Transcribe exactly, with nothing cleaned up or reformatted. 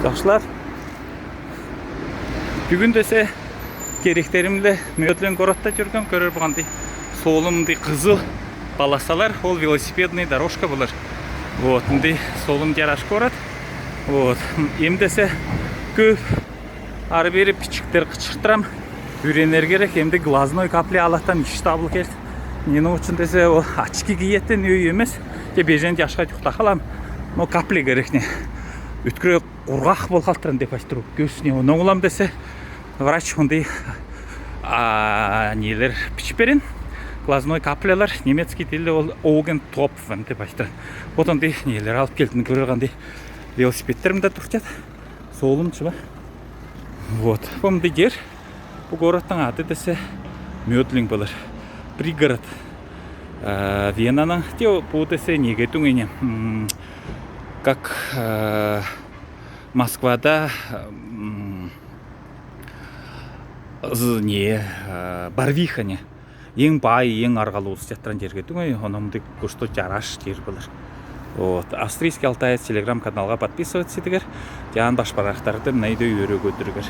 Жашылар, бюгюн десе керектеримле Мёдлин городта жүргем, көрер болгандый, солун мындый кызыл полосалар, ол велосипедный дорожка болар. Вот, мындый солун жараш город. Вот, эм десе көөп ары-бери бичиктер кычыртырам. Үйренер керек, эм де глазной капля алатан иш табыл келди. Эмне ючюн десе ол очки киетан ой эмес. Те бежен жашка жуктахалам. Но капля керек не. Үткүр кургак бол калтыран деп айтыру. Көөсүне оноң улам десе врач ондай, а, нелер бичип берген. Глазной каплялар, немецкий тилде ол Augentropfen деп айтыран. Вот ондай нелер алып келдим, көрер болгандый велосипедтерим да турчат. Солун чыба. Вот. Бу мындый жер. Бу городтың аты десе Мёдлин болар. Пригород, э, Венаның. Те бу десе неге түңене. М, как, э, Москвада, м, з-, не, э, Барвиха не. Эң бай, эң аргалуу улус жаттыран жерге түңей, оноң мындый кушту жараш жер болар. Вот. Австрийский алтаец телеграм-каналга подписываться этигер. Жаан башпарактарды мынайдай өрөгөдүргер.